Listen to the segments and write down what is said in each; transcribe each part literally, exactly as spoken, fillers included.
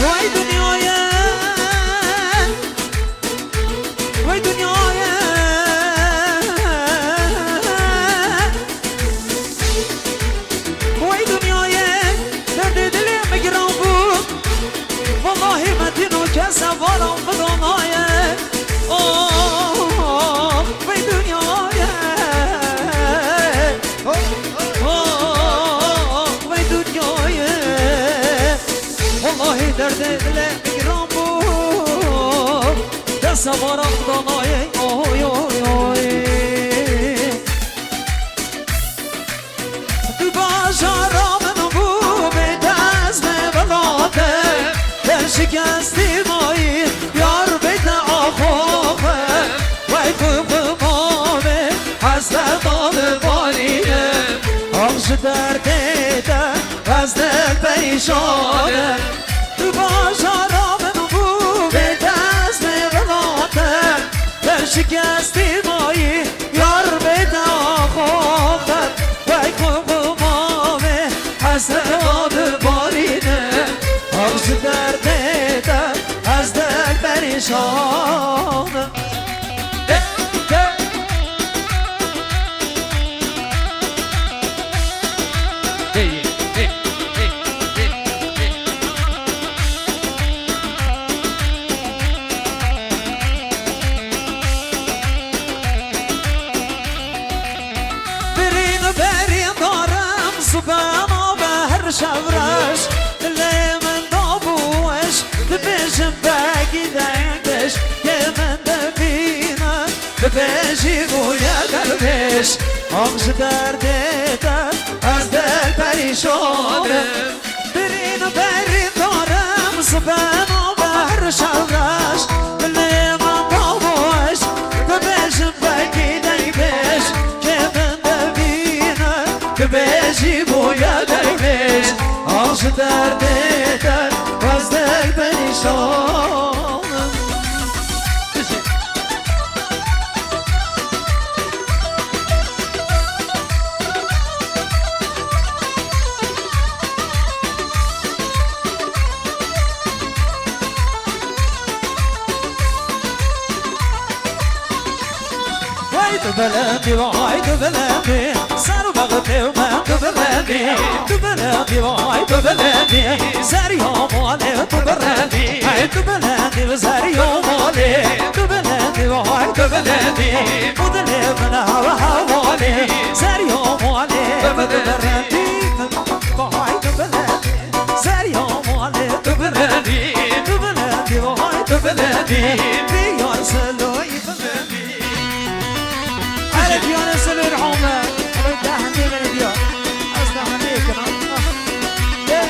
Vay dinyayê, vay dinyayê, vay dinyayê, derdê dilê min giran bû. Wellahî me tîno kese varan bidanaye. Oh, vay dinyayê. Oh, vay dinyayê. Wellahî derdê dilê min giran bû. Dest hevaran danayê, oy, oy, oy. Tu bajara min bû bê dest bê bilate. Ber şikestî mayî, yar bê te axoxe. Wey xwe xwe mame, ez derda dibarînim. Ax ji derdê te, ez dil perîşan im. Tu bajara min bû bê dest bê bilate. Ber şikestî mayî, yar bê te axoxe. Wey xwe xwe mame, ez derda dibarînim. Ax ji derdê te, ez dil perîşan im. Birîn berîn darim, sibena be her şev reş. Dilê min dabû weş, dibêjim begî dengdiş. Kê min dibîne, dibêjî bûye dervêş. Ax ji derdê te, ez dil perîşan im. Birîn berîn darim, sibena be her şev reş. Dilê min dabû weş, dibêjim begî dengdiş. Kê min dibîne, dibêjî bûye dervêş. Ax ji derdê te, ez dil perîşan im. Vay tu belendî, vay tu belendî, ser bextê min tu belendî. Tu belendî, vay tu belendî, zerya malê tu belendî. Hey tu belendî, zerya malê tu belendî, vay tu belendî. Û dilê min hewa hevalê, zerya malê tu belendî. Vay tu belendî, zerya malê tu belendî. Tu belendî, vay tu belendî, diyar Siloyî. Hele diyarê Silê Rihome. Hele dehmê min diya. Ez dehmê kirim. De.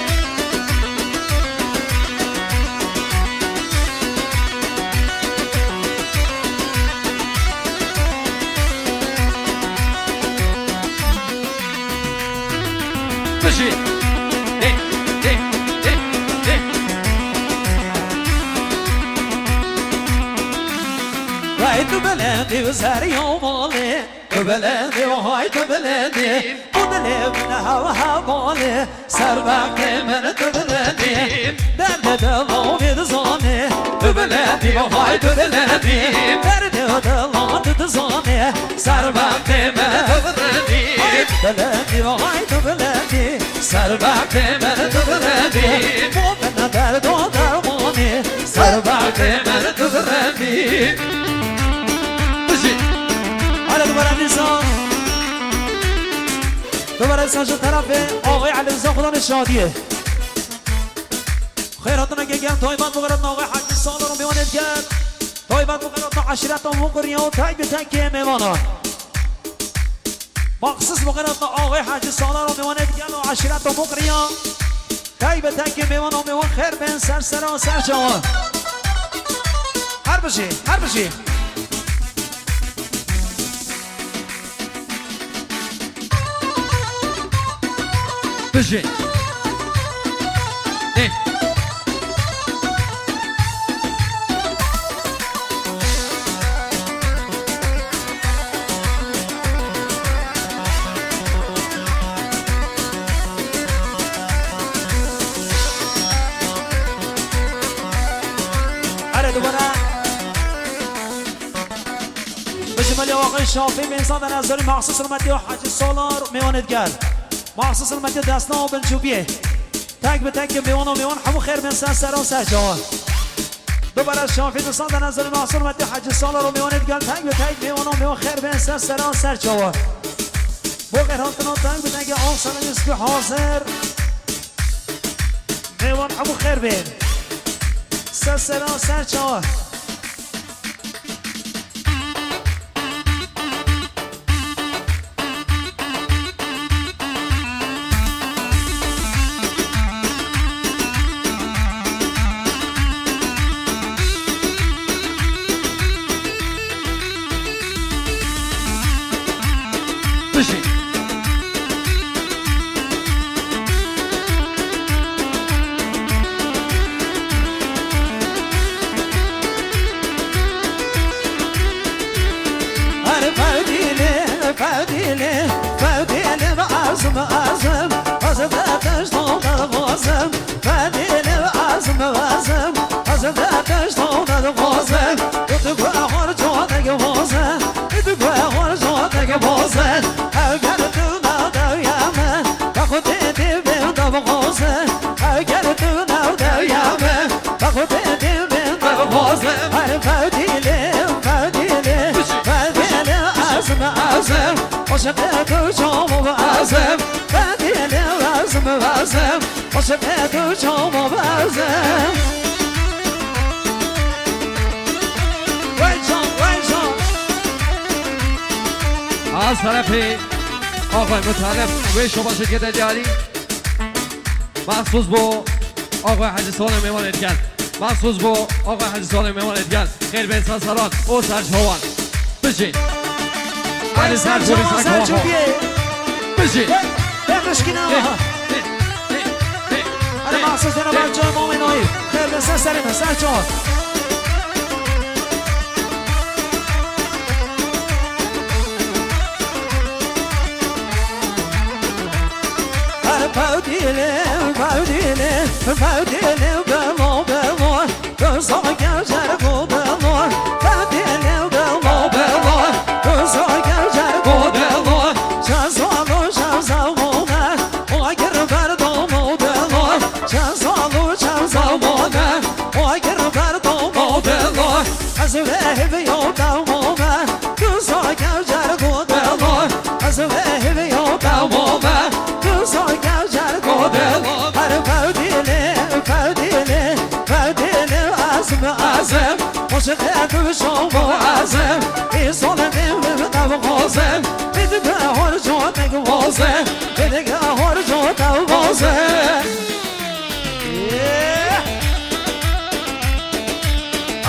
Bijî. Hey, hey, hey, hey. Vay tu belendî û zerya malê. Tu belendî, vay tu belendî. Û dilê min hewa hevalê. Ser bextê min tu belendî. Derdê dilan dizanî. Tu belendî, vay tu belendî. Derdê dilan tu dizanî. Ser bextê min tu belendî. Belendî, vay tu belendî. Ser bextê min tu belendî. Bo min derdo dermanî. Ser bextê min tu belendî. Bijî. Hele dubare dîsa. Dubare dîsa ji terefê Axê Elî Reza Xudanê şadiyê. Xêr hatineke germ taybet bigirin Axê Hecî Salar û mêwanê diger. Taybet bigirin eşîreta Muqiriya û taybeteke mêvana. Maxsus bigirin Axê Hecî Salar û mêwanê diger û eşîreta Muqiriya. Taybeteke mêvan û mêwan xêr bên ser sera û ser çawa. Her bijî, her bijî. Bijî. Ê. Dubare. Bi cimeliya Aqayê Şafî, Bênsan Denezorî, Maxsûs Hurmetiya Hecî Salar, mêwanê digel. Maxsûs Hurmetiya Desna û Bincûbiyê. Tek bi tek mêwana mêwan hemû xêr bên ser seran ser çawa. Dubare Şafî, Bênsan Denezorî, Maxsûs Hurmetiya Hecî Salar û mêwanê digel. Tek bi tek mêwana mêwan xêr bên ser seran ser çawa. Bo xêrhatina tek bi tek a Sena Yusufî hazir. Mêwan hemû xêr bên. Ser seran ser çawa. Bijî. Her fedîlê, fedîlê, fedîlê ve azim, azim, azim ve teşto ve vozim. Fedîlê ve azim, azim, azim ve teşto ve vozim. Tu tu ve hor co de vozim, tu tu ve hor co de vozim. Eger tu na dewyame, Xwedê dê bên de bixwaze, eger tu nav dewiya me, bi Xwedê dê bên de bixwaze. Her fedîlê, fedîlê, fedîlê, ezim, ezim, aşiqê tu çawa bi ezim, fedîlê, ezim, ezim, aşiqê tu çawa bi ezim. Wey can, wey can. Az tarafê Axay Mutalib wê şoba şirkete diyarî. Maxsus bo Axay Hecî Salih mêvanê dikel. Maxsus bo Axay Hecî Salih mêvanê dikel. Xêr bên ser seran û ser çawan. Bijî. Hadi ser çawan, ser çawan. Bijî. Be, be xişkîne ama. Hadi Maxsus dene ben çawan Mamê Naîf. Xêr bên ser serê me, ser çawan. Her pevdîlê, pevdîlê, pevdîlê belo, belo. Gözü gecer bu belo, pevdîlê belo, belo. Gözü gecer bu belo. Şazalo, şazavone, o gir berdomo belo. Şazalo, şazavone, o gir berdomo belo. Ez vehbi yo tamome, tu so gel cer godelo. Ez vehbi yo tamome, tu so gel cer godelo. Her fevdili, fevdili, fevdili azim, azim. Hoşe tu şomo azim. İsole devrim tav gozim. Bidge hor jo tek gozim. Bidge hor jo tav gozim.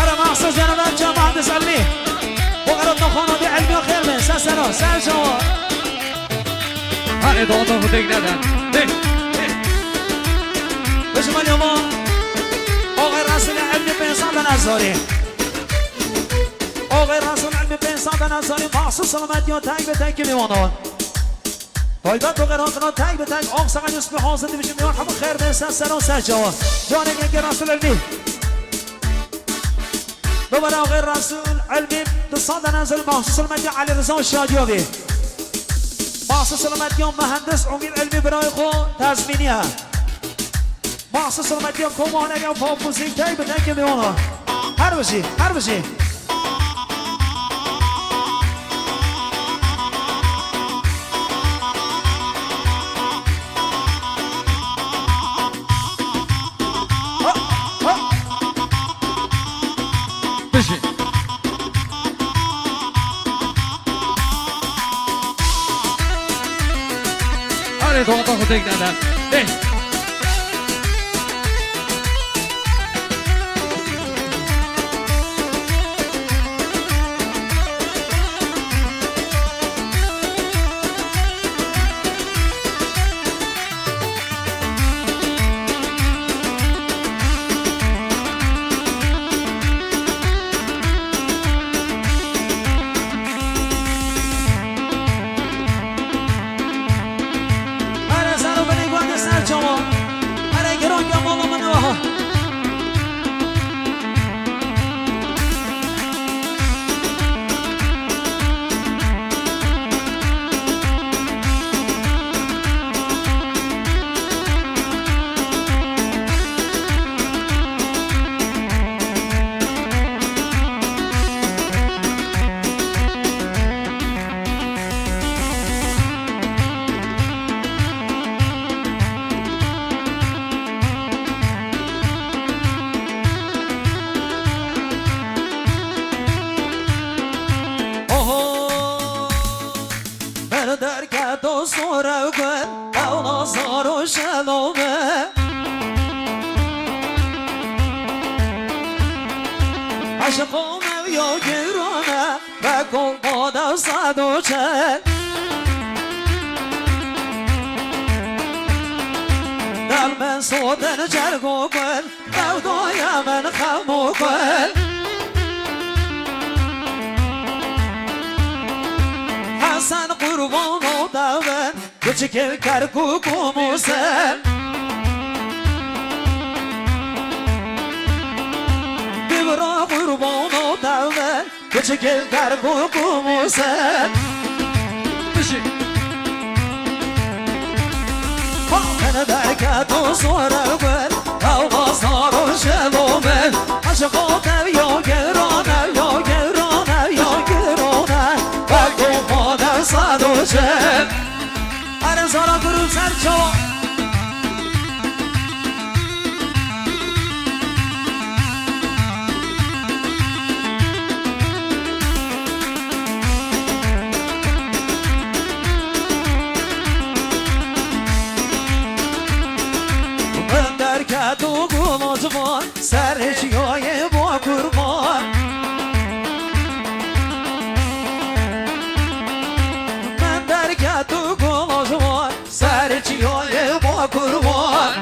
Ara Maxsus canavar Cemal Dizalmi. Bu arada xanadê Elmiya xêr bin. Ser sero, ser çawa. Hadi doğdu bu tekneden. Hey, hey. Bejmal yama. Ağay Resul Elmi Bênsan Denezorî. Ağay Resul Elmi Bênsan Denezorî. Maxsus selamet ya tek ve tek gibi onu. Taybet û xêrhatina tek bi tek Aqsaxan Yusufî hazir dibêjin, mêwan hemû xêr bên ser seran ser çawa. Canê gengê Resul Elmî. Dubare axê Resul Elmî, di sed Denezorî Maxsus Hurmetî Elî Riza û Şadiya bî. Maxsus Hurmetî ya Muhendis Umîr Elmî birayê xwe tezmînî ye. Maxsus hurmetiya komaneriya Papûzî tek bi tek ê mêwana. Her bijî, her bijî. Ha, ha. Bijî. Erê, dawata xwe têk nede. Ê. Zor ew gul, ew nazar û şelo me. Aşiqo me yo girone, be ku mode û sed û çel. Del min sotin cerg û gul, Dewdoya min xew û xwel. Hesen qurban û dewin, kuçikê Kerkûk û Mûsel. Bibra qurban û dewin, Kuçikê Kerkûk û Mûsel. Bijî. Min derket û zor ew gul, ew bazar û şelo min. Aşiqo te yo girone, yo girone, yo girone. Wek û mode sed û çil. Erê zara gurû ser çawa. Min derket û gulocvan, serê çiyayê bo kurban. Min derket û gulocvan, serê çiyayê bo kurban.